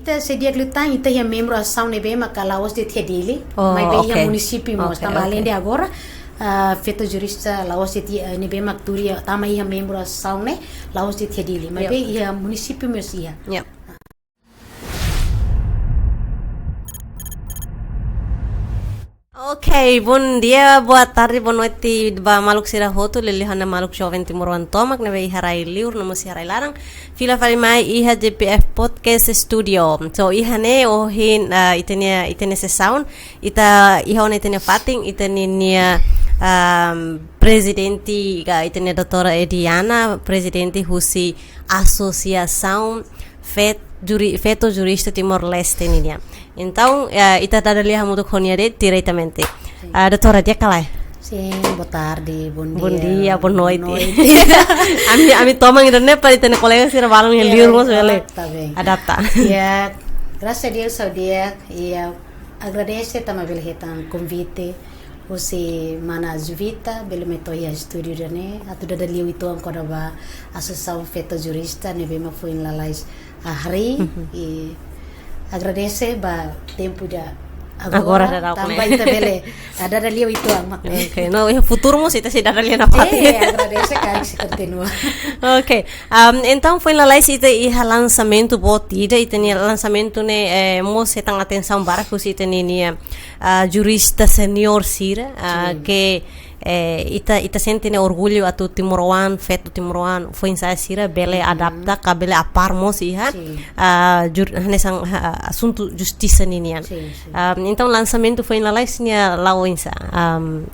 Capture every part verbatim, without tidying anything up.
Ita sei di'ak liután, ita iha membru asosiasaun ne'ebé maka la'ós de'it iha Dili, oh, maibé iha, okay, munisípiu mós. Okay, tanba, okay, alende agora, ah, feto jurista la'ós de'it iha, eh, ne'ebé mak tuur iha, tanba iha membru asosiasaun ne'e la'ós de'it iha Dili, maibé, yep, iha munisípiu mós iha. Yep. Ok, bom dia, boa tarde, boa noite ba maluk sira hotu, liuliu ona maluk joven timoroan tomak ne'ebé iha rai-li'ur no mós iha rai-laran. Fila fali mai iha J P F Podcast Studio. So, iha ne'e ohin, ah, ita-nia, ita-nia sesaun, ita iha ona ita-nia fatin, ita-nia, ah, prezidente ka ita-nia doutora Ediana, prezidente husi Asosiasaun Fet-, Juri-, Feto Jurista Timor-Leste nian. Entaun, eh, ita dada lia hamutuk ho nia de'it diretamente. Sin. Ah, doutora, di'ak ka lae? Sin, boa tarde, bom dia. Bom dia, boa noite. Boa noite. Ami, ami toman ida-ne'e para ita-nia kolega sira balun iha, ya, liur mós bele adapta, bem, adapta. Ya, grasas a Deus, ha'u di'ak, ya, agradese tanba bele hetan konvite husi mana Juvita, bele mai to'o iha estúdiu ida-ne'e, atu dada lia uitoan kona-ba Asosiasaun Feto Jurista ne'ebé mak foin lalais, ah, harii, mhm, i agradese ba tempu ida agora, agora dadauk tanba ne'e ita bele, ah, dada lia uitoan mak ne'e. Ok, no, iha futuru mós ita sei dada lia nafatin. Eh, agradese karik sei kontinua. Ok, um, entaun foin lalais ita iha lansamentu boot ida, ita-nia lansamentu ne'e, eh, mós hetan atensaun barak husi ita-nia, ah, jurista senior sira, ah, sin, ke, eh, ita, ita sente ne'e orgullu atu timoroan, feto timoroan, foin-sa'e sira bele, mhm, adapta, ka bele apár mós iha, sin, ah, jur-, hanesan, ah, asuntu justisa ninian. Sin, sin. Ah, entaun lansamentu foin lalais nia la'o oinsá? Um,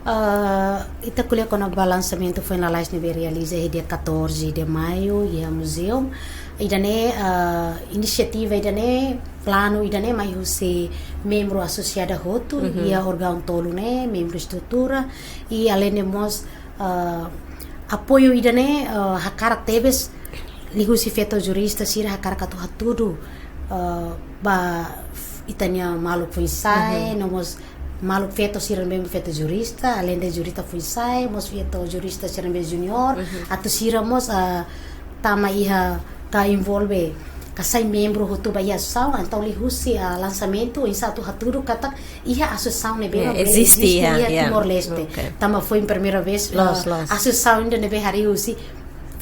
ah, ita ko'alia kona-ba lansamentu foin lalais ne'ebé realiza iha dia catorze de maio iha muzeu. Ida-ne'e, ah, inisiativa ida-ne'e, planu ida-ne'e mai husi membru asosiada hotu, mhm, iha órgaun tolu ne'e, membru estrutura, i alende mós, ah, apoiu ida-ne'e, ah, hakarak tebes liuhusi feto jurista sira hakarak atu hatudu, ah, ba ita-nia maluk foin-sa'e, mhm, no mós maluk feto sira ne'ebé feto jurista, alende jurista foin-sa'e, mós feto jurista sira ne'ebé junior, mhm, atu sira mós, ah, tama iha ka envolve, ka sai membru hotu ba iha asosiasaun, entaun liuhusi, ah, lansamentu, oinsá atu hatudu katak iha asosiasaun ne'ebé, ya, mak bele eziste, eziste iha, iha, ya, Timor-Leste. Ok. Tanba foin primeira vez, loos, ah, loos, asosiasaun ida ne'ebé harii husi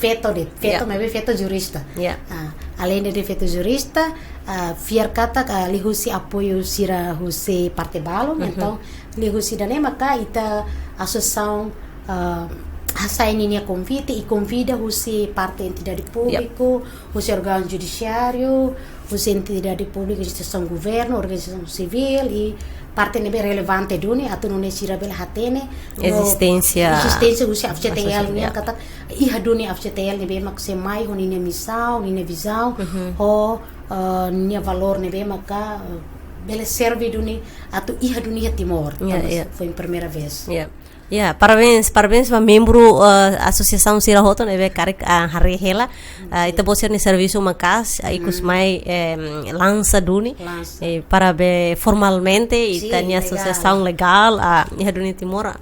feto de'it, feto, ya, maibé feto jurista. Ya. Ah, alende de feto jurista, ah, fiar katak, ah, liuhusi apoiu sira husi parte balun, mhm, entaun liuhusi ida-ne'e maka ita asosiasaun, ah, hasai ninia konvite i konvida husi parte entidade, yep, públiku, husi órgaun judisiáriu, husi entidade públika, instituisaun governu, organizasaun sivíl i parte ne'ebé relevante duni, atu nune'e sira bele hatene no ezisténsia, ezisténsia husi F J T L, asosiasaun, nian, ya, katak iha duni F J T L ne'ebé mak sei mai ho ninia misaun, ninia vizaun, mhm, ho, eh, nia valór ne'ebé maka, eh, bele serve duni atu iha duni iha Timor. Ya, tanba, ya, foin primeira vez. Ya. Ya, parabéns, parabéns ba membru, eh, asosiasaun sira hotu ne'ebé karik, ah, haree hela, ah, ita-boot sira-nia servisu maka'as, ah, ikus, mhm, mai, em, lansa duni, lansa, eh, para be formalmente, sin, ita-nia, legál, asosiasaun legál, ah, iha duni Timor.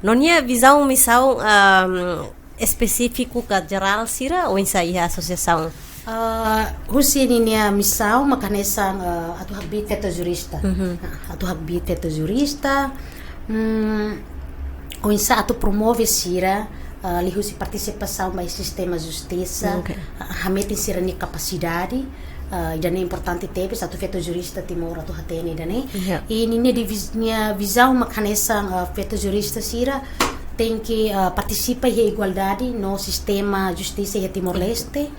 No nia vizaun, misaun, am, espesífiku ka jerál sira oinsá iha asosiasaun? Ah, husi ninia misaun maka hanesan, ah, atu hakbiit feto jurista. Mhm. Ah, atu hakbiit feto jurista. Hmm, oinsá atu promove sira, ah, liuhusi partisipasaun ba sistema justisa, ok, ah, hametin sira-nia kapasidade, ah, ida-ne'e importante tebes atu feto jurista Timor atu hatene ida-ne'e. Ya. I ninia divis-, nia vizaun mak hanesan, ah, feto jurista sira tenke, ah, partisipa iha igualdade no sistema justisa iha Timor-Leste.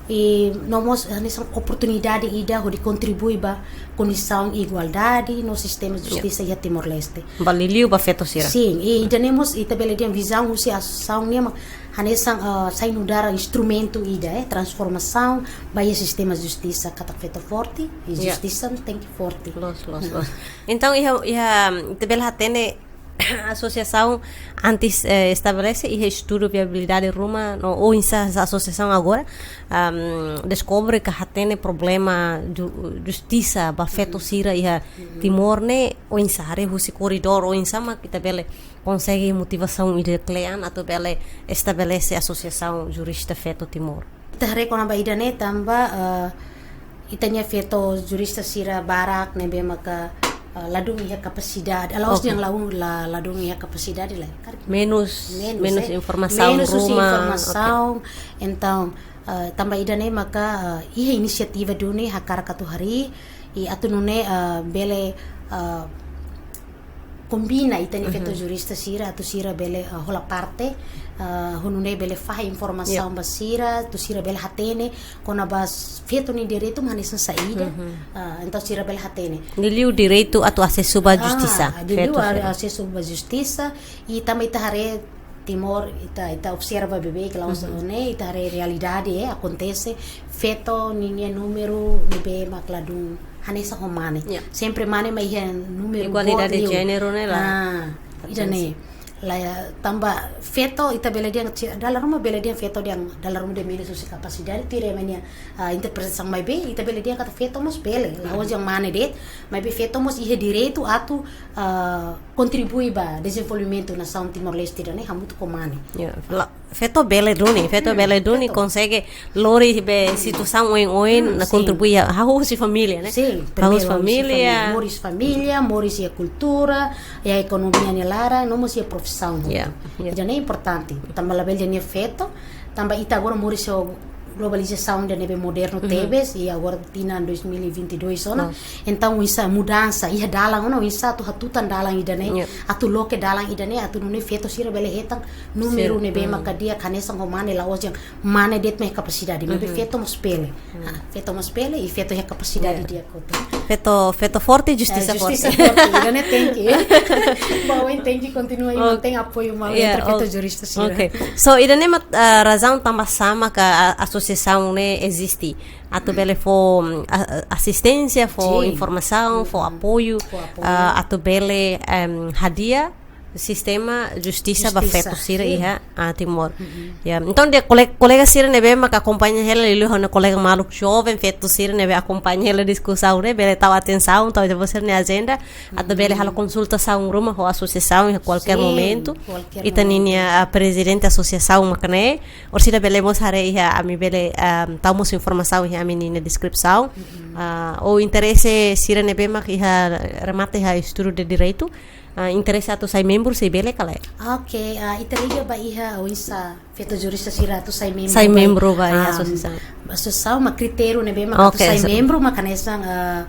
I no mós, eh, hanesan oportunidade ida hodi kontribui ba kondisaun igualdade no sistema, ya, justisa iha Timor-Leste. Ba liuliu ba feto sira. Sin, i ida-ne'e mós ita bele dehan vizaun husi asosiasaun nian mak hanesan, eh, sai nu'udar instrumentu ida, eh, transformasaun ba iha sistema justisa katak feto forte, i, ya, justisa tenke forte. Loos, loos, hmm, loos. Entaun, iha, iha, ita bele hatene asosiasaun antes, eh, estabelese iha estudu viabilidade ruma no oinsá asosiasaun agora, am, deskobre ka hatene problema ju-, justisa ba feto, mhm, sira iha, mhm, Timor ne'e oinsá, haree husi korredór oinsá mak ita bele konsege motivasaun ida kle'an atu bele estabelese Asosiasaun Jurista Feto Timor. Ita haree kona-ba ida-ne'e tanba, eh, ita-nia feto jurista sira barak ne'ebé maka, eh, ladún iha kapasidade. La'ós dehan ladún, la, ladún iha kapasidade lae. Karik Menus, menus, menus, eh, informasaun, menus ruma, informasaun. Entaun, eh, tanba ida-ne'e maka, eh, iha inisiativa duni hakarak atu harii, i atu nune'e, eh, bele, eh, kombina ita-nia feto jurista sira, atu sira bele, eh, hola parte, eh, ho nune'e bele fahe informasaun ba sira, atu sira bele hatene kona-ba feto nia direitu mak hanesan saida, eh, entaun sira bele hatene. Liuliu direitu atu asesu ba justisa. Ah, liuliu feto a-, sira asesu ba justisa, i tanba ita haree Timor, ita, ita observa beibeik, klaru, ne'e, ita haree realidade, eh, akontese, feto ninia númeru ne'ebé mak ladún hanesan ho mane. Ya. Sempre mane mak iha númeru boot liu. Igualdade de jéneru ne'e la. Ah, ida-ne'e. La, ya, tanba feto, ita bele dehan, dala ruma bele dehan feto dehan, dala ruma dehan menus husi kapasidade, tuir ema nia, ah, interpretasaun, maibé ita bele dehan katak feto mós bele, la'ós dehan mane de'it, maibé feto mós iha direitu atu, ah, kontribui ba dezenvolvimentu nasaun Timor-Leste ida-ne'e hamutuk ho mane. Ya, la, feto bele duni, feto bele duni, feto konsege lori be situasaun oioin, kontribui, hahú husi família, ne'e? Sin, hahú husi primeiru husi família, família, moris família, moris iha kultura, iha ekonomia nia laran, no mós iha profisaun. Ya, ya. Ida-ne'e importante. Tanba labele dehan feto, tanba ita agora moris iha globalizasaun ida ne'ebé modernu tebes, i agora tinan dois mil e vinte e dois ona. Entaun, oinsá mudansa, iha dalan ona, oinsá atu hatutan dalan ida-ne'e, atu loke dalan ida-ne'e, atu nune'e feto sira bele hetan númeru ne'ebé maka di'ak hanesan ho mane, la'ós dehan mane de'it mak iha kapasidade, maibé feto mós bele. Ah, feto mós bele, i feto iha kapasidade di'ak hotu. Feto, feto forte, justisa forte. Justisa forte, ida-ne'e tenke. Ba oin tenke kontinua i mantein apoiu malu entre feto jurista sira. Ok. So, ida-ne'e mak, ah, razaun tanba sá maka a-, asosiasaun ne'e eziste. Atu bele fó, mm, a-, a-, asisténsia, fó informasaun, fó apoiu, ah, atu bele, em, hadi'a sistema justisa ba feto sira iha, ah, Timor. Ya, entaun, kolega, kolega sira ne'ebé maka akompaña hela, liuliu ha'u-nia kolega maluk joven, feto sira ne'ebé akompaña hela diskusaun ne'e, bele tau atensaun, tau ita-boot sira-nia ajenda, atu bele halo konsultasaun ruma ho asosiasaun iha kualkér momentu. Ita ninia, ah, prezidente asosiasaun mak ne'e, orsida bele mós haree iha ami bele, ah, tau mós informasaun iha ami ninia deskrisaun. Ah, ou interese sira ne'ebé mak iha remata iha estudu de direitu, ah, interese atu sai membru sei bele ka lae? Ok, ah, ita liga ba iha oinsá feto jurista sira atu sai membru. Sai membru ba iha asosiasaun. Asosiasaun mak kritériu ne'ebé mak atu sai membru mak hanesan, ah,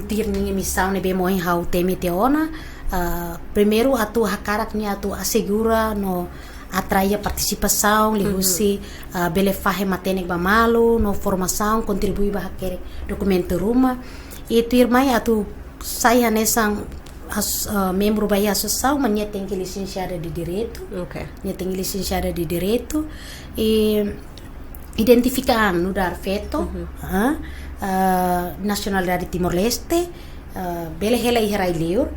tuir ninia misaun ne'ebé mak ohin ha'u temi tiha ona. Ah, primeiru atu hakarak nia atu asegura no atrai iha partisipasaun, liuhusi, ah, bele fahe matenek ba malu, no formasaun, kontribui ba hakerek dokumentu ruma. I tuirmai atu sai hanesan as-, ah, membru ba iha asosiasaun, mak nia tenke lisensiada de direitu. Ok. Nia tenke lisensiada de direitu. I identifika an nu'udar feto, ah, ah, nasionalidade Timor-Leste, ah, bele hela iha rai-liur,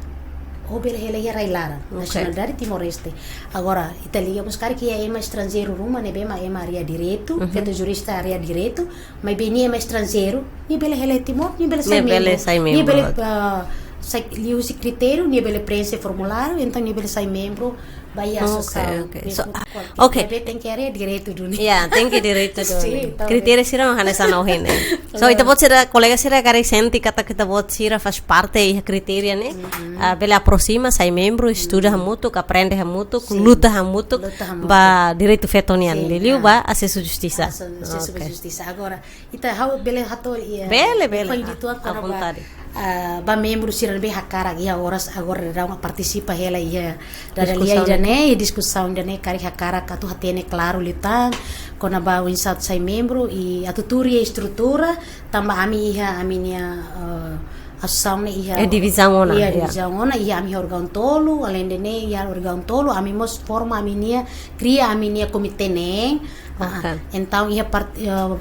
ou bele hela iha rai-laran. Ok. Nasionalidade Timor-Leste. Agora, ita liga mós karik iha ema estranjeiru ruma ne'ebé mak ema área direitu, feto jurista área direitu, maibé nia ema estranjeiru, nia bele hela iha Timor, nia bele sai membru. Nia bele sai membru. Nia bele, ah, sai, liuhusi kritériu, nia bele preenxe formuláriu, entaun nia bele sai membru ba iha asosiasaun. Ok, ok. So, ah, ok. Maibé tenke haree direitu duni. Ya, tenke direitu duni. Sin, entaun. Kritériu sira mak hanesan ohin ne'e. So, ita-boot sira, kolega sira karik sente katak ita-boot sira faz parte iha kritériu ne'e. Ah, bele aproxima, sai membru, estuda hamutuk, aprende hamutuk, luta hamutuk, luta hamutuk ba direitu feto nian. Sin, liuliu ba asesu justisa. Asesu, asesu ba justisa. Ok. Agora, ita ha'u bele hato'o iha. Bele, bele. Foin uitoan kona-ba, ah, ba membru sira ne'ebé hakarak iha oras agora daudaun partisipa hela iha dada lia ida-ne'e, diskusaun ida-ne'e, karik hakarak atu hatene klaru liután kona-ba oinsá atu sai membru, i atu tuur iha estrutura, tanba ami iha ami-nia, eh, asosiasaun ne'e iha, eh, divizaun ona, iha divizaun ona, iha ami iha órgaun tolu, aleinde ne'e iha órgaun tolu, ami mós forma ami-nia, kria ami-nia komité neen. Ok. Ah, entaun iha part-, eh,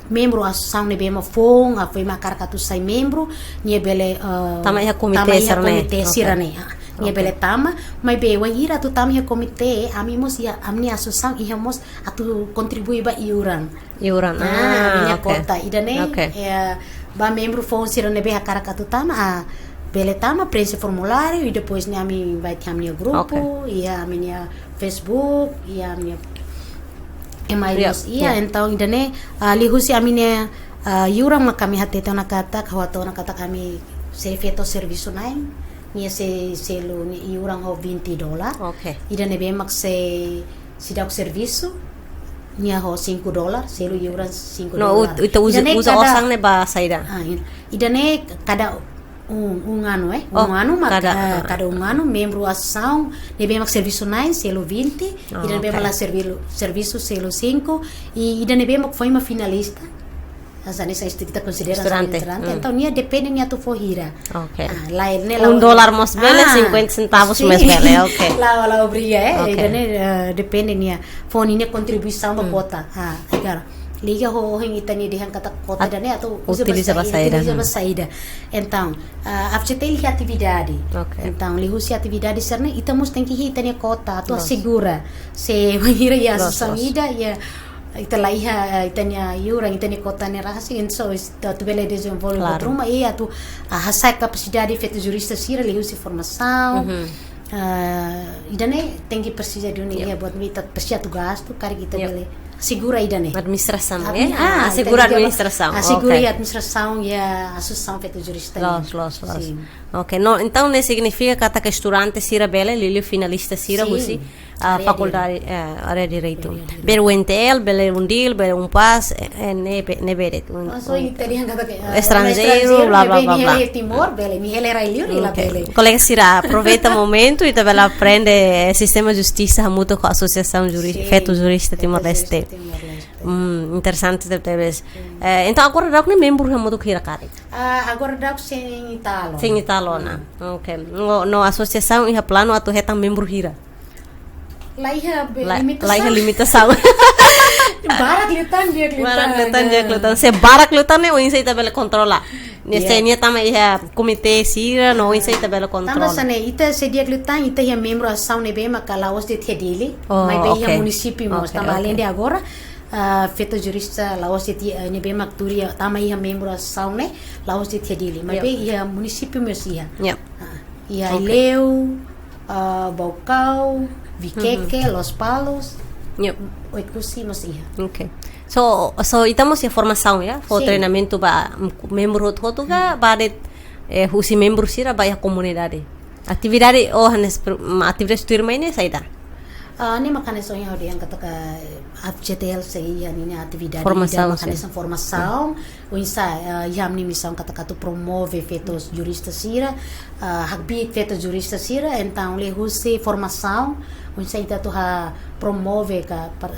membru asosiasaun ne'ebé mak foun, ah, foin mak hakarak atu sai membru, nia bele, eh, tama iha komité sira-ne'e. Tama iha komité sira-ne'e. Ok. Ah, nia bele tama, maibé wainhira atu tama iha komité, ami mós iha, ami-nia asosiasaun iha mós atu kontribui ba iuran. Iuran. Ah, ah, ami-nia kota. Ida-ne'e, ok, eh, ba membru foun sira ne'ebé hakarak atu tama, ah, bele tama, preenxe formuláriu, i depois ne'e ami invite iha ami-nia grupu, ok, iha ami-nia Facebook, iha ami-nia email mós iha, ya, entaun ida-ne'e, ah, liuhusi ami-nia, Ah, iuran mak ami hatete ona katak, ha'u hatete ona katak ami sei feto servisu na'in, nia sei selu nia iuran ho vinte dólar. Oke. Ida ne'ebé mak sei seidauk servisu, nia ho cinco dólar, selu iuran cinco dólar. No, u-, ita uza, ida-ne'e uza kada osan ne'e ba saida? Ah, i-, ida-ne'e kada un, un anu, eh. Oh, un anu mak, kada, eh, ah, kada un anu, membru asosiasaun ne'ebé mak servisu na'in, selu vinte, oh, ida ne'ebé mak, oke, la servilu-, servisu, selu cinco, i ida ne'ebé mak foin mak finalista. Hanesan ne'e ita konsidera estudante. Estudante. Hmm. Entaun, nia depende nia atu fó hira. Oke. Ah, lae, ne'e un dólar mós bele, ah, cinquenta centavos, sin, mós bele, oke. La'o, la'o obriga, eh. Oke. Ida-ne'e, eh, depende nia fó ninia kontribuisaun ba, hmm, kota. Ah, agora liga ho, ho ita-nia dehan katak kota, at-, ida-ne'e atu uza, utiliza ba saida, utiliza, hmm, ba saida. Entaun, ah, F G T L iha atividade. Oke. Entaun, liuhusi atividade sira-ne'e, ita mós tenke iha ita-nia kota atu, loos, asegura. Se wainhira iha, loos, asosiasaun, loos, ida, iha, ita la iha, eh, ita-nia iuran, ita-nia kota ne'e rasik, entaun, ita atu bele dezenvolve, klaru, buat ruma, i atu, ah, hasa'e kapasidade feto jurista sira, liuhusi formasaun. Mhm. Ah, ida-ne'e tenke presiza duni, yep, iha buat ne'ebé ita presiza atu gastu, karik ita, yep, bele asegura ida-ne'e. Administrasaun, admi-, eh? Ah, asegura, ita liga ba administrasaun, asegura, oke, iha administrasaun iha asosiasaun feto jurista. Loos, ne'e, loos, loos. Sin. Oke, no, entaun ne'e signifika katak estudante sira bele, liuliu finalista sira, sin, husi, ah, área fakuldade, direitu, eh, área direitu. Área direitu. Bele U N T L, bele UNDIL, bele UNPAZ, eh, eh, ne'ebé, ne'ebé de'it. Un, un estranjeiru, estranjeiru, bla, bla, bla, bla. Timor, bele, nia hela rai-li'ur, oke, bele. Kolega sira, aproveita momentu, ita bele aprende, eh, sistema justisa hamutuk ho Asosiasaun Juri-, sin, Feto Jurista, Feto Jurista Timor-Leste. Timor-Leste. Hmm, interesante tebetebes. Hmm. Eh, entaun, agora daudauk ne'e membru hamutuk hira karik? Ah, agora daudauk cem e tal ona. Cem e tal ona. Hmm. Oke. No, no asosiasaun iha planu atu hetan membru hira? La iha be-, la, limitasaun. La iha limitasaun. Barak liután di'ak liután. Barak liután di'ak liután. Se barak liután ne'e oinsá ita bele kontrola? Ne'e, iya, se nia tama iha komité sira, no oinsá ita bele kontrola? Tanba sá ne'e, ita se di'ak liután, ita iha membru asosiasaun ne'ebé maka la'ós de'it iha Dili. Oh, maibé iha, oke, munisípiu mós. Oke, tanba, oke, aleinde agora, ah, feto jurista la'ós de'it, eh, ne'ebé mak tuur iha, tama iha membru asosiasaun ne'e, la'ós de'it iha Dili. Maibé, yep, iha munisípiu mós iha. Yep. Ah, iha, oke, Aileu, ah, Baucau, Viqueque, mhm, Lospalos, yep, Oekusi mós iha. Oke. So, so ita mós iha formasaun, ya? Fó, sin, treinamentu ba, mm, membru hotu-hotu ka, mm, ba de'it, eh, husi membru sira ba iha komunidade? Atividade, oh, hanesan pr-, mm, atividade tuirmai ne'e saida? Ah, ne'e mak hanesan ohin ha'u dehan katak, eh, F G T L sei iha ninia atividade, formasaun, ida mak, sin, hanesan formasaun, oinsá, eh, iha ami-nia misaun katak atu promove feto jurista sira, eh, hakbiit feto jurista sira, entaun liuhusi formasaun, oinsá ita atu ha promove ka par-,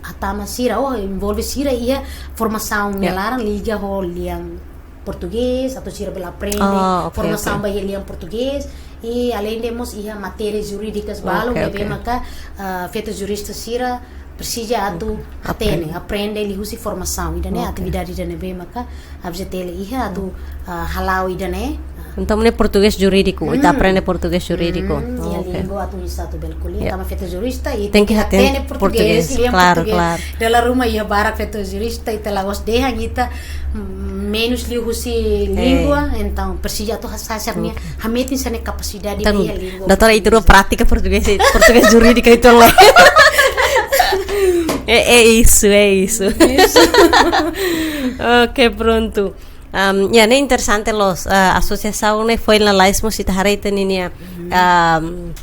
hatama sira, oh, envolve sira iha formasaun, ya, nia laran liga ho lian portugés, atu sira bele aprende, oh, oke, formasaun, oke, ba iha lian portugés, i aleinde mós iha matéria jurídikas balu, oke, ne'ebé, oke, maka, ah, feto jurista sira presiza atu, oke, hatene, aprende, aprende liuhusi formasaun. Ida-ne'e, oke, atividade ida ne'ebé maka F G T L iha atu, ah, hala'o ida-ne'e. Entaun, ne'e portugés jurídiku, ita, hmm, aprende portugés jurídiku. Hmm, iha, oke, língua atu oinsá atu bele ko'alia, ya, tanba feto jurista, i tenke, tenke hatene, hatene portugés, portugés, lian, klaru, portugés, klaru. Dala ruma iha barak feto jurista, ita la'ós dehan ita, mm, menus liuhusi, eh, língua, entaun presiza atu hasa'e sira-nia, oke, hametin sira-nia kapasidade, entaun, iha língua portugés. Doutora, ita rua pratika portugés, portugés jurídiku itu lah. É, é isso, é isso. Isso. Oke, prontu. Am, ya, ne'e interesante loos, eh, asosiasaun ne'e foin lalais mós ita haree ita-nia, mhm, am,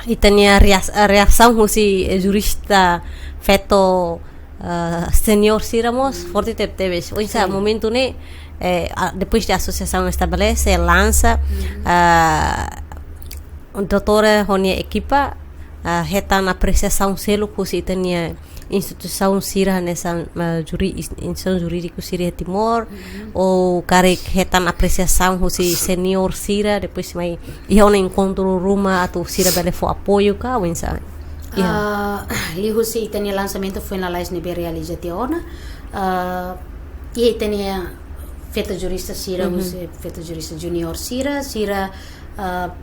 ita-nia reas-, eh, reasaun husi, eh, jurista feto, eh, senior sira mós, mhm, forte tebetebes. Oinsá, sin, momentu ne'e, eh, a-, depois de asosiasaun estabelese, lansa, mhm, ah, doutora ho nia ekipa, ah, hetan apresiasaun seluk husi ita-nia instituisaun sira hanesan, ah, juri-, ins-, instituisaun jurídiku sira iha Timor, mhm, ou karik hetan apresiasaun husi senior sira, depois mai iha ona enkontru ruma atu sira bele fó apoiu ka, oinsá? Iha. Ah, liuhusi ita-nia lansamentu foin lalais ne'ebé realiza tiha ona, ah, iha ita-nia feto jurista sira, mhm, husi feto jurista junior sira, sira, ah,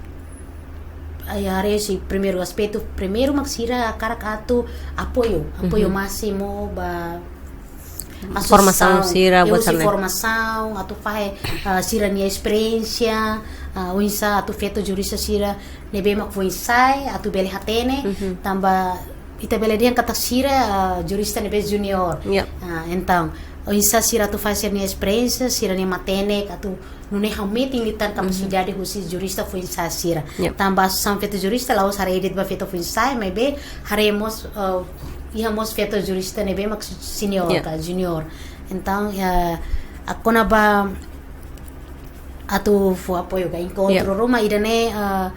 ai, haree husi primeiru aspetu, primeiru mak sira hakarak atu apoiu, apoiu, mhm, másimu ba asosiasaun, formasaun sira, husi buat sira-ne'e. Formasaun, atu fahe, ah, sira-nia esperiénsia, ah, oinsá atu feto jurista sira ne'ebé mak foin sai, atu bele hatene, mhm, tanba ita bele dehan katak sira, ah, jurista ne'ebé junior. Ya. Ah, entaun, oinsá sira atu fahe sira-nia esperiénsia, sira-nia matenek, atu nune'e hametin liután kapasidade husi jurista foin-sa'e sira. Yep. Tanba Asosiasaun Feto Jurista la'ós haree de'it ba feto foin-sa'e, maibé haree mós, eh, iha mós feto jurista ne'ebé mak senior, yep, ka junior. Entaun, eh, a kona-ba atu fó apoiu ka enkontru, yep, ruma ida-ne'e, eh,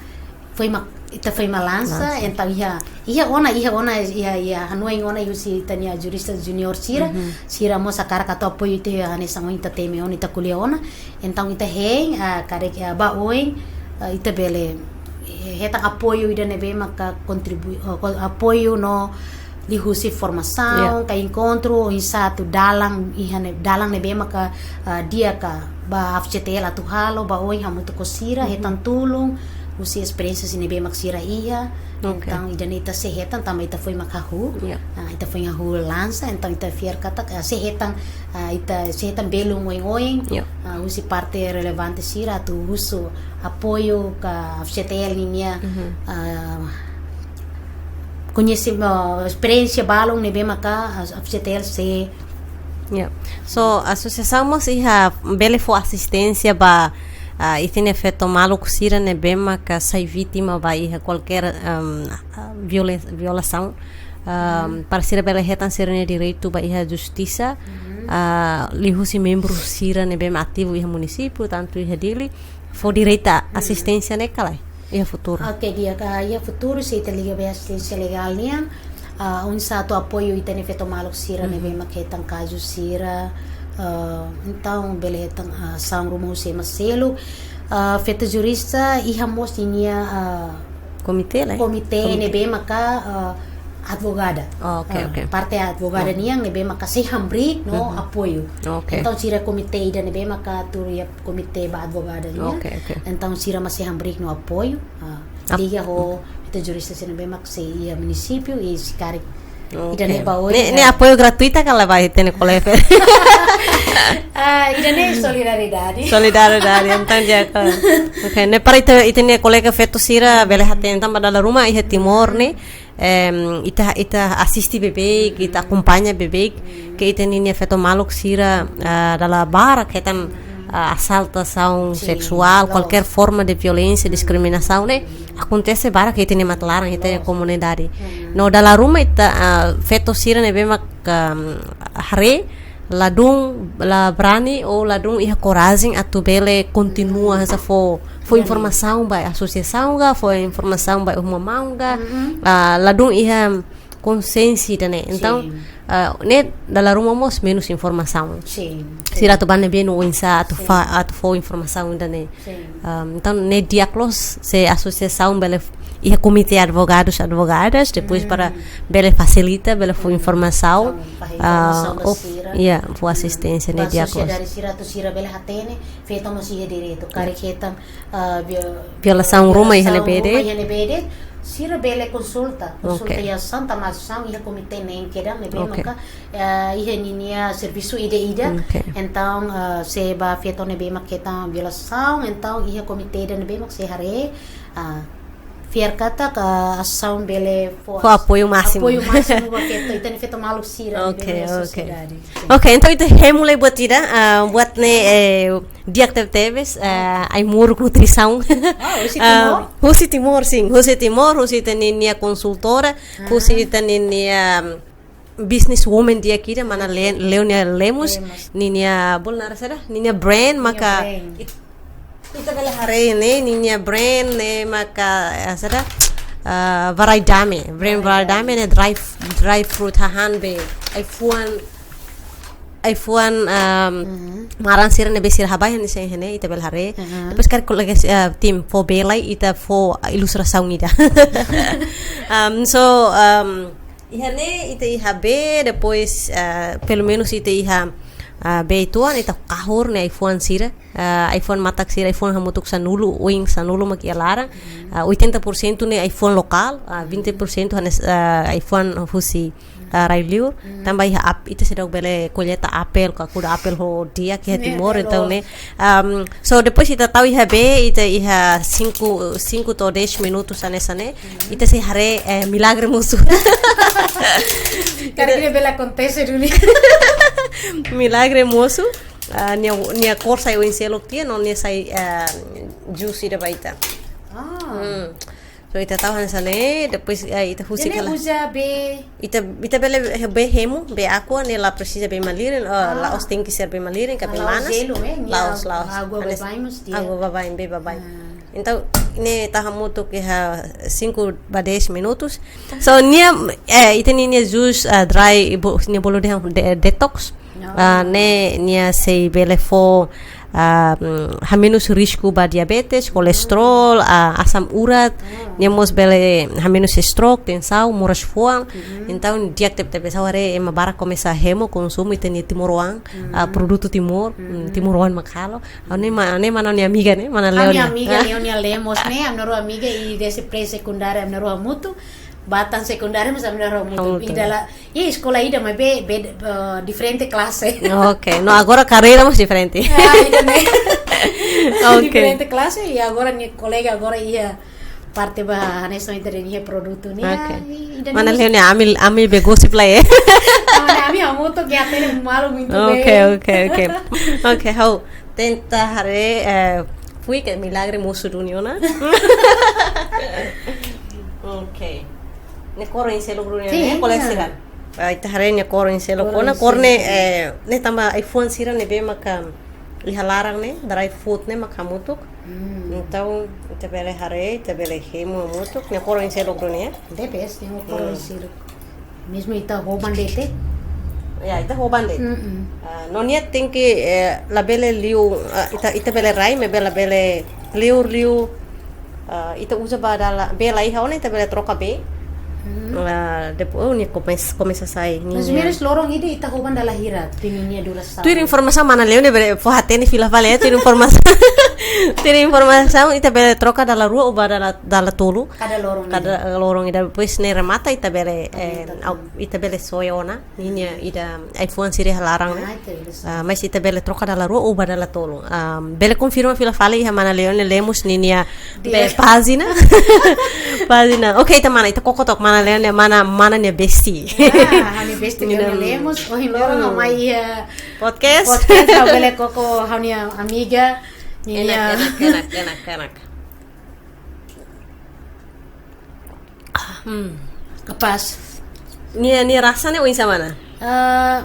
foin mak, ita foin mak lansa, lansa. Entaun iha, iha ona, iha ona, iha, iha hanoin ona husi ita-nia jurista junior sira, mhm, sira mós hakarak atu apoiu ita hanesan ohin ita temi ona, ita ko'alia ona. Entaun ita hein, ah, karik, ah, ba oin, ah, ita bele, eh, hetan apoiu ida ne'ebé maka kontribui, ah, ko-, apoiu no liuhusi formasaun, yep, ka enkontru, oinsá atu dalan, iha ne'e, dalan ne'ebé maka, ah, di'ak ba F C T L atu halo, ba oin hamutuk ho sira, mhm, hetan tulun husi esperiénsia sira ne'ebé mak sira iha. Ok. Entaun, ida-ne'e ita sei hetan, tanba ita foin mak hahú. Yep. Ah, ita foin hahú lansa, entaun ita fiar katak, ah, sei hetan, ah, ita sei hetan belun oioin, yep, ah, husi parte relevante sira atu husu apoiu ka F C T L ninia, mhm, ah, koñesimentu, esperiénsia balun ne'ebé maka, ah, F C T L sei. Ya. So, asosiasaun mós iha bele fó asisténsia ba, ah, ita-nia feto maluk sira ne'ebé maka sai vítima ba iha kualkér, ehm, ah, violen-, violasaun, ehm, mhm, para sira bele hetan sira-nia direitu ba iha justisa, mhm, ah, liuhusi membru sira ne'ebé mak ativu iha munisípiu, tantu iha Dili, fó direta, hmm, asisténsia ne'e ka lae iha futuru? Ok, di'ak, iha futuru se ita liga ba asisténsia legál nian, ah, oinsá atu apoiu ita-nia feto maluk sira, hmm, ne'ebé mak hetan kazu sira, ah, entaun bele hetan, ah, asaun ruma husi ema seluk, ah, feto jurista iha mós ninia, ah, komité, lae? Komité, komité ne'ebé maka, ah, advogada. Oh, ok, ah, ok. Parte advogada, oh, nian ne'ebé maka sei hamriik no, mhm, apoiu. Ok. Entaun sira komité ida ne'ebé maka tuur iha komité ba advogada nian. Ok, ok. Entaun sira mak sei hamriik no apoiu. Ah, ap- liga ho ita jurista sira ne'ebé mak sei iha munisípiu i se karik. Ok. Ida-ne'e ba oin, ne'e, ne'e, ah, apoiu gratuita ka lae ba ita-nia kolega? Ah, ida-ne'e solidariedade. Solidariedade, entaun di'ak. Ok, ne'e para ita, ita-nia kolega feto sira bele hatene tanba dala ruma iha Timor ne'e, em, ita, ita asiste beibeik, ita, mhm, akompaña beibeik, mhm, ke ita-nia feto maluk sira, ah, dala barak hetan, ah, asaltasaun, sin, seksuál, loos, kualkér forma de violénsia, mhm, diskriminasaun ne'e akontese barak iha ita-nia matan-laran, iha ita-nia, loos, komunidade. Mhm. No dala ruma ita, ah, feto sira ne'ebé mak, ah, haree, ladún, la brani ou ladún iha korajen atu bele kontinua, mhm, hanesan fó, fó, ya, informasaun ba asosiasaun ka, fó informasaun ba uma maun ka, mhm, ah, ladún iha konsiénsia ida-ne'e. Entaun, sin, ah, ne'e dala ruma mós menus informasaun. Sin, sin. Sira atu bá ne'ebé no oinsá atu, sin, fa-, atu fó informasaun ida-ne'e. Sin. Ah, entaun, ne'e di'ak loos se asosiasaun bele f-, iha komité advogadus, advogadas, depois, hmm, para bele fasilita, bele fó, hmm, informasaun. Entaun, fó, ah, informasaun ba, of-, sira. Ya, fó, hmm, asisténsia, ne'e ba di'ak loos. Sosiedade sira atu sira bele hatene, feto mós iha direitu. Ya. Karik hetan, ah, vio-, violasaun, ah, ruma iha, violasaun ne'ebé de'it, ruma iha ne'ebé de'it, sira bele konsulta, konsulta, ok, iha Santa Masaun, iha komité neen kedan ne'ebé, ok, maka, ah, iha ninia servisu ida-idak. Ok. Entaun, ah, se ba feto ne'ebé mak hetan violasaun, entaun iha komité ida ne'ebé mak sei haree, ah, fiar katak, ah, asosiasaun bele fó, fó as-, apoiu másimu, apoiu másimu ba feto, ita-nia feto maluk sira, ok, ne'ebé iha, ok, sosiedade. Sin. Ok, entaun ita hemu lai buat ida, ah, buat ne'e, eh, di'ak tebetebes, eh, ai-moruk nutrisaun. Ah, husi, ah, Timor? Husi Timor, sin. Husi Timor, husi ita-nia konsultora, ah, husi ita-nia, um, business woman di'ak ida, mana, ok, Le-, Leonia Lemos, Lemos, ninia, bolu naran saida? Ninia brand, ninia maka brand. It-, ita bele haree ne'e, ninia brand ne'e maka, eh, saida? Ah, Varai Dame, brand Varai, Varai Dame, Dame ne'e dry f-, dry fruit hahán be. Ai-fuan, ai-fuan, um, mhm, maran sira ne'ebé sira habai hanesan ne'e, ita bele haree. Mhm. Depois karik kolega, eh, tim fó bee lai, ita fó ilustrasaun ida. Um, so, um, iha ne'e ita iha bee, depois, eh, pelumenus ita iha, ah, bee uitoan, ita kahur ne'e ai-fuan sira. Ah, ai-fuan matak sira, ai-fuan hamutuk sanulu, oin sanulu mak iha laran. Mhm. Ah, oitenta por cento ne'e ai-fuan lokál, ah, vinte por cento hanes-, ah, ai-fuan husi, ah, rai-liur. Mhm. Tanba iha ap-, ita seidauk bele kolleita apel, ka kuda apel ho di'ak iha, sin, Timor, apel, entaun, loos, ne'e. Um, so, depois ita tau iha bee, ita iha cinco, cinco to'o dez minutos hanesan ne'e, mhm, ita sei haree, eh, milagre mosu. Karik ne'e bele akontese duni. Milagre mosu, ah, nia, nia kór sai oin seluk tiha, no nia sai, ah, jus ida ba ita. Ah. Hmm. So, ita tau hanesan ne'e, depois, ah, ita husik hela. Uza bee. Ita, ita bele bee hemu, bee aqua, ne'e la presiza bee malirin, ah, la'ós tenke ser bee malirin, ka bee manas. La'ós jelu, eh? La'ós, la'ós. Água baibain mós di'ak. Água baibain, bee baibain. Ah. Entaun, ne'e ita hamutuk iha cinco ba dez minutos. So, nia, eh, ita-nia, nia jus, ah, dry, bo-, nia bolu dehan de-, detox. Ah, ne'e nia sei bele fó, ah, mm, hamenus risku ba diabetes, kolesterol, ah, asam urat, nia mós bele hamenus stroke, tensaun, moras fuan. Entaun, di'ak tebetebes, ha'u haree ema barak komesa hemu, konsumu ita-nia timoroan, ah, produtu Timor, mm, timoroan mak halo. Ha'u ne'e ma-, ne'e mana nia amiga ne'e, mana Leo nia amiga, Leonia Lemos ne'e, ami na'in-rua amiga, i desi pré-sekundária, ami na'in-rua hamutuk, ba tan sekundária mós ami na'in-rua hamutuk. Hamutuk. Ida la, i eskola ida, maibé, be, eh, diferente klase. Ok, no, agora karreira mós diferente. Ah, ida ne'e. Ok. Diferente klase, i agora nia kolega agora iha parte ba hanesan ita-nia produtu ne'e. Ok. Ah, i, ida ne'e. Mana Leo ne'e, ami, ami be gosip lai, eh. Mana ami hamutuk, ya, tene malu muito bem. Ok, ok, ok. Ok, ha'u tenta haree, eh, fui ke milagre mosu duni ona. Ok. Ne'e kór oin seluk duni ona, sin, ne'e, kolega sira. Ah, ita haree nia kór oin seluk ona, kór ne'e, eh, ne'e tanba ai-fuan sira ne'ebé maka iha laran ne'e, dry fruit ne'e maka hamutuk. Hmm. Entaun, ita bele haree, ita bele hemu hamutuk, nia kór oin seluk duni ona. Tebes, nia kór oin seluk. Mezmu ita hoban de'it. Ya, ita hoban de'it. Mm-mm. Ah, no nia tenke, eh, labele liu, ah, ita, ita bele rai, maibé labele liur-liur, ah, ita uza ba dala, bee la iha ona, ita bele troka bee. Hmm. Ah, depois, oh, nia komesa, komesa sai. Nia, mais ou menos loron ida ita hoban dala hira, tuir ninia durasaun. Tuir informasaun mana Leo ne'e bele fó-hatene fila fali, eh, tuir informasaun. Tuir informasaun, ita bele troka dala rua ou ba dala, dala tolu. Kada loron ida. Kada loron ida, depois ne'e remata, ita bele, eh, aumenta tan. Ita bele soe ona, ninia ida ai-fuan sira iha laran ne'e. Ah, ita bele soe. Ah, mais ita bele troka dala rua ou ba dala tolu. Ah, bele konfirma fila fali iha mana Leonia Lemos ninia be pájina. Pájina. Ok, ita mana, ita koko took mana Leonia, mana, mana nia bestie. Ah, ha'u-nia bestie Leonia Lemos. Ohin loron ha'u mai iha podcast. Podcast, ha'u bele koko ha'u-nia amiga. Enak, enak, enak, enak, enak. Hmm. Kapás. Nia, nia rasa ne'e oinsá mana? Eh,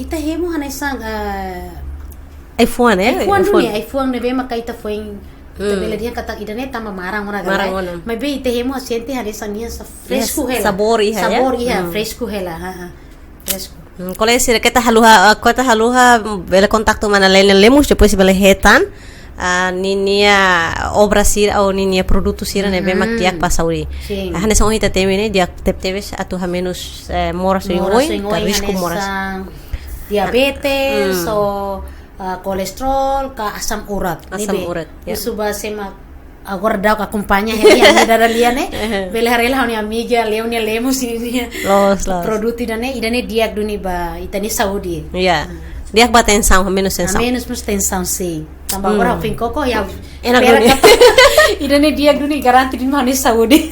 ita hemu hanesan, eh, ai-fuan, eh? Ai-fuan duni, ai-fuan ne'ebé maka ita foin, ita bele dehan katak ida-ne'e tanba maran ona ka lae. Maran ona. Maibé ita hemu sente hanesan nia sa-, fresku hela. Sabór iha, ya? Sabór iha, fresku hela, ha, ha. Fresku. Hmm, kolega sira, keta haluha, ah, keta haluha, bele kontaktu mana Leonia Lemos, depois bele hetan, ah, ninia obra sira, ou ninia produtu sira ne'ebé mak di'ak ba saúde. Sin. Ah, hanesan ohin ita temi ne'e, di'ak tebetebes atu hamenus, eh, moras oioin, moras oioin, ka risku moras. Hanesan diabetes, ou, ah, kolesterol, ka asam urat. Asam urat, ya. Ne'ebé husu ba sé mak agora daudaun akompaña hela, ha'u-nia dada lia ne'e. Bele haree hela ha'u-nia amiga Leonia Lemos ninia. Loos, loos. Produtu ida-ne'e, ida-ne'e di'ak duni ba ita-nia saúde. Ya. Hmm. Di'ak ba tensaun, hamenus tensaun. Hamenus mós tensaun, sin. Tanba agora ha'u foin koko, ya. Enak duni. Ida-ne'e di'ak duni, garante duni ba ha'u-nia saúde.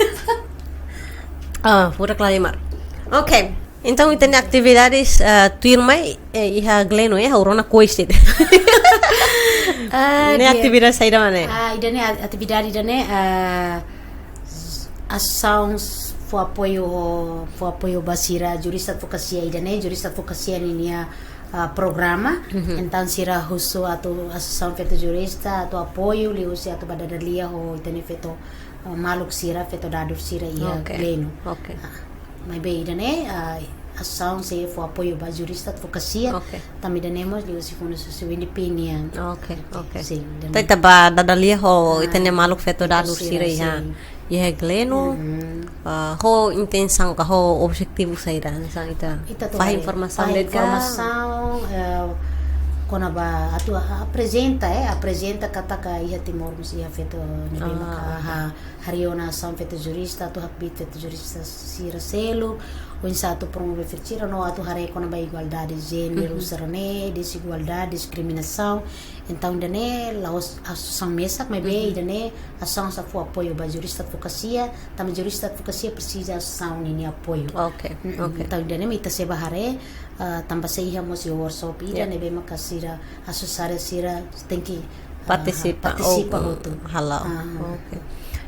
Ah, furak lahalimar. Ok. Entaun, ita-nia atividades, ah, tuirmai, eh, iha Gleno, eh, ha'u rona kois de'it. Ah, ne'e di'ak. Atividade saida mak ne'e? Ah, ida-ne'e a-, atividade ida-ne'e, ah, asosiasaun fó apoiu, fó apoiu ba sira jurista advokasia ida-ne'e, jurista advokasia ninia, ah, programa. Mhm. Entaun sira husu atu asosiasaun feto jurista, atu apoiu, liuhusi atu ba dada lia ho ita-nia feto, ah, maluk sira, feto dadur sira iha Gleno. Ok. Ah. Maibé ida-ne'e, ah, asosiasaun sei fó apoiu ba jurista advokasia. Ok. Tanba ida-ne'e mós liuhusi fundu sosiál U N D P nian. Ok, ok. Sin, ida-ne'e. Ita ba dada lia ho, ah, ita-nia maluk feto dadur sira, sin, iha, iha Gleno. Mhm. Ah, ho intensaun ka ho objetivu saida, hanesan ita, ita atu fahe informasaun, fahe de'it ka? Informasaun, eh, kona-ba atu a-, aprezenta, eh, aprezenta katak iha Timor mós iha feto ne'ebé maka, ah, ha, harii ona asosiasaun feto jurista, atu hakbiit feto jurista sira seluk, oinsá atu promove feto sira no atu haree kona-ba igualdade jéneru, sira-ne'e, dezigualdade, diskriminasaun. Entaun ida-ne'e la'ós asosiasaun mesak, maibé ida-ne'e asosiasaun atu fó apoiu ba jurista advokasia, tanba jurista advokasia presiza asosiasaun ninia apoiu. Ok, ok. Entaun ida-ne'e mak ita sei bá haree, ah, tanba sei iha mós iha workshop ida ne'ebé maka sira asosiada sira tenke, ah, Partisipa, partisipa oh, hotu. Hala'o. Ah. Ok.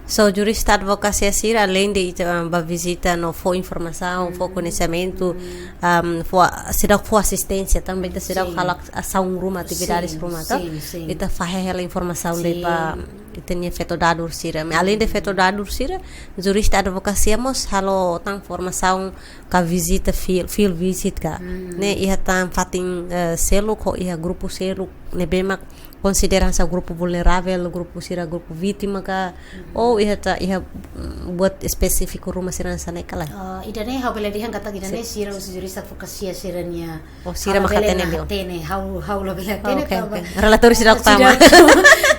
So, jurista advokasia sira, alende ita, ah, bá vizita no fó informasaun, fó koñesimentu, am, fó, sira fó asisténsia, tanba ita sira Sin. Halo asaun ruma, atividades Sin, ruma, tá? sin, sin. Ita fahe hela informasaun de'it Sin. ba ita-nia feto dadur sira. Alende feto dadur sira, jurista advokasia mós halo tan formasaun ka vizita field, field visit ka. Ne'e iha tan fatin, eh, seluk ho iha grupu seluk ne'ebé mak konsidera hanesan grupu vulneravel, grupu sira grupu vítima ka, ou iha tan, iha, mm, buat espesífiku ruma sira hanesan ne'e ka lae? Ah, ida-ne'e ha'u bele dehan katak ida-ne'e sira husi jurista advokasia sira-nia. Oh, sira Ha'u mak bele hatene mak liu. Hatene, ha'u, ha'u labele hatene, Ok, tanba ok. Relatóriu sira sira tama.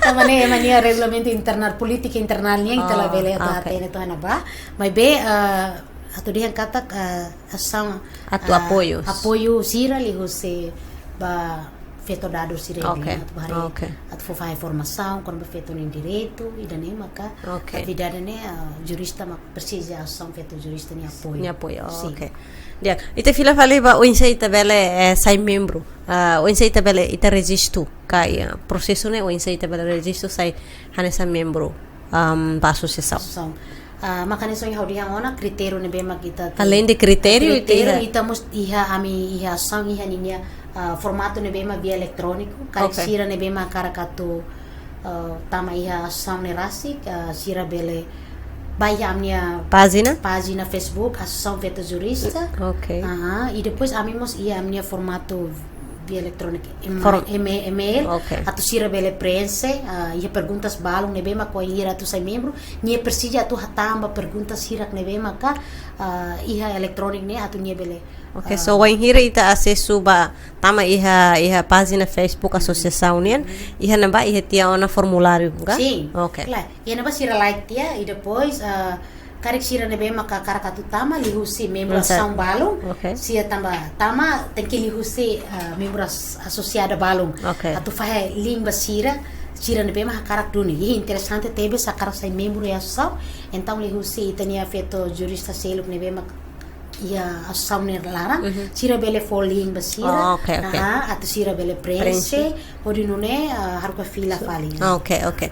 Tanba ne'e ema nia regulamentu internál, polítika internál nian, ita Ah, labele atu ok. Hatene to'o iha ne'ebá. Maibé, ah, atu dehan katak, ah, asosiasaun, Atu ah, apoiu. Apoiu sira liuhusi ba feto dadur sira Ok, ida-ne'e atu bá haree, ok. atu fó fahe formasaun kona-ba feto nia direitu, ida-ne'e maka Ok. atividade ne'e, ah, jurista mak presiza asosiasaun feto jurista nia apoiu. Nia apoiu, Sin. Ok. Di'ak, ita fila fali ba oinsá ita bele, eh, sai membru. Ah, oinsá ita bele ita rejistu ka, iha prosesu ne'e oinsá ita bele rejistu sai hanesan membru, am, ba asosiasaun. Asosiasaun. Ah, mak hanesan ohin ha'u dehan ona, kritériu ne'ebé mak ita atu. Alende kritériu, ita Kritériu, iha. ita mós iha ami iha asosiasaun iha ninia, ah, formatu ne'ebé mak via eletróniku, karik Ok. sira ne'ebé mak hakarak atu, ah, tama iha asosiasaun ne'e rasik, ah, sira bele bá iha ami-nia Pájina? Pájina Facebook Asosiasaun Feto Jurista. Ok. Aha, i depois ami mós iha ami-nia formatu via eletróniku, em-, Form- email, email, Ok. atu sira bele preenxe, ah, iha perguntas balun ne'ebé mak wainhira atu sai membru, nia presiza atu hatán ba perguntas hirak ne'ebé maka, ah, iha eletróniku ne'e atu nia bele. Ok, so wainhira ita asesu ba tama iha, iha pájina Facebook asosiasaun nian, iha ne'ebá iha tiha ona formuláriu, ka? Sin. Ok. Klaru. Iha ne'ebá sira like tiha, i depois, ah, karik sira ne'ebé maka hakarak atu tama liuhusi membru Nasa- asosiasaun balun, Ok. sira tanba tama tenke liuhusi, ah, membru as-, asosiada balun. Ok. Atu fahe link ba sira, sira ne'ebé mak hakarak duni. I interesante tebes hakarak sai membru iha asosiasaun, entaun liuhusi ita-nia feto jurista seluk ne'ebé mak iha asosiasaun nia laran, sira bele fó link ba sira, Oh, ok, ok. Aha, atu sira bele preenxe, hodi nune'e, ah, haruka fila fali. Ah, ok, ok.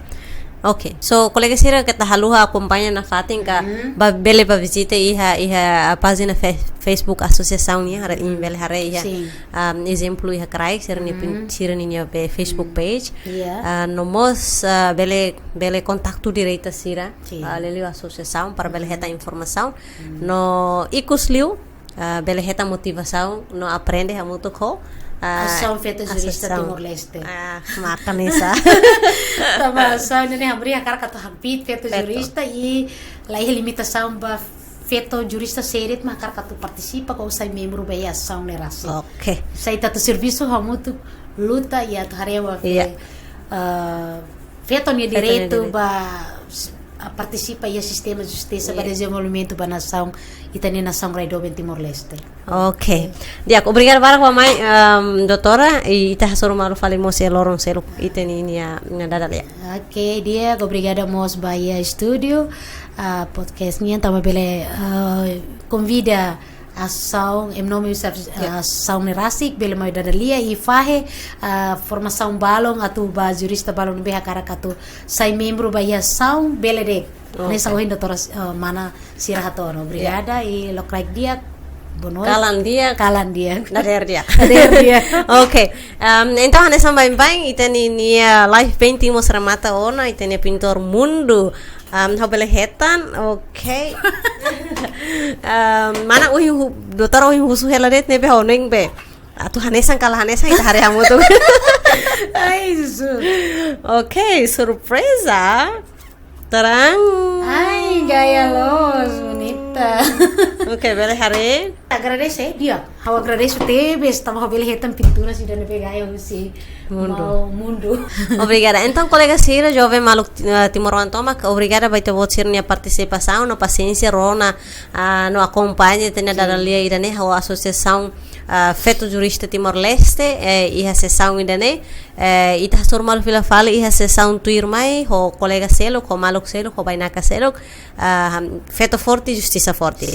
Ok, so kolega sira keta haluha akompaña nafatin ka, bá, bele bá vizita iha, iha, ah, pájina fe-, Facebook asosiasaun nian, haree, imi bele haree iha, Sin. ah, ezemplu iha kraik, sira-nia pin-, sira-nia be Facebook page. Iya. Ah, no mós, ah, bele, bele kontaktu direta sira, Sin. ah, liuliu asosiasaun para bele hetan informasaun. No ikus liu, ah, bele hetan motivasaun no aprende hamutuk ho, ah, Asosiasaun Feto Jurista asosiasaun. Timor-Leste. Ah, maka nisa. Tanba asosiasaun ne'e hamriik hakarak atu hampit feto Feto. Jurista i laiha limitasaun ba feto jurista sira de'it mak hakarak atu partisipa ka sai membru ba iha asosiasaun ne'e rasik. Ok. Sai ita atu servisu hamutuk luta i atu haree ba fe-, Iya. ah, feto nia Feto nia direitu direitu. ba s-, ah, partisipa iha sistema justisa ba Iya. dezenvolvimentu ba nasaun, ita-nia nasaun rai doben Timor-Leste. Ok. Di'ak, obrigada barak ba mai, ehm, doutora, i ita hasoru malu fali mós iha loron seluk ita-nia, nia, nia dada lia. Ok, di'ak, obrigada mós ba iha estúdiu, ah, podcast nian, tanba bele, ah, konvida asosiasaun, em nome husi, ah, asosiasaun ne'e rasik, bele mai dada lia i fahe, ah, formasaun balun atu ba jurista balun ne'ebé hakarak atu sai membru ba iha asosiasaun, bele de'it. Ok. Hanesan ohin doutora, ah, mana sira hato'o ona. Obrigada i lokraik di'ak. Boa noite. Kalan di'ak. Kalan di'ak. Dadeer di'ak. Dadeer di'ak. Ok. Ehm, entaun hanesan baibain, ita-nia, nia live painting mós remata ona, ita-nia pintór mundu. Ehm, ha'u bele hetan, ok. Ehm, mana ohin hu-, doutora ohin husu hela de'it ne'ebé ha'u hanoin be. Atu hanesan ka la hanesan ita haree hamutuk. Ai, Jesus. Ok, surpreza. Terang. Ai, gaya loos, bonita. Ok, bele haree. Agradese, dia. Ha'u agradese tebes, tanba ha'u bele hetan pintura sira-ne'ebé gaya husi Mundu. Maun Mundu. Obrigada. Entaun, kolega sira, joven maluk, eh, timoroan tomak, obrigada ba ita-boot sira-nia partisipasaun no pasiénsia rona, ah, no akompaña ita-nia dada-lia ida-ne'e, ho Asosiasaun, ah, Feto Jurista Timor-Leste, eh, iha sesaun ida-ne'e, eh, ita hasoru malu fila fali iha sesaun tuirmai, ho kolega seluk, ho maluk seluk, ho bainaka seluk, ah, feto forte, justisa forte.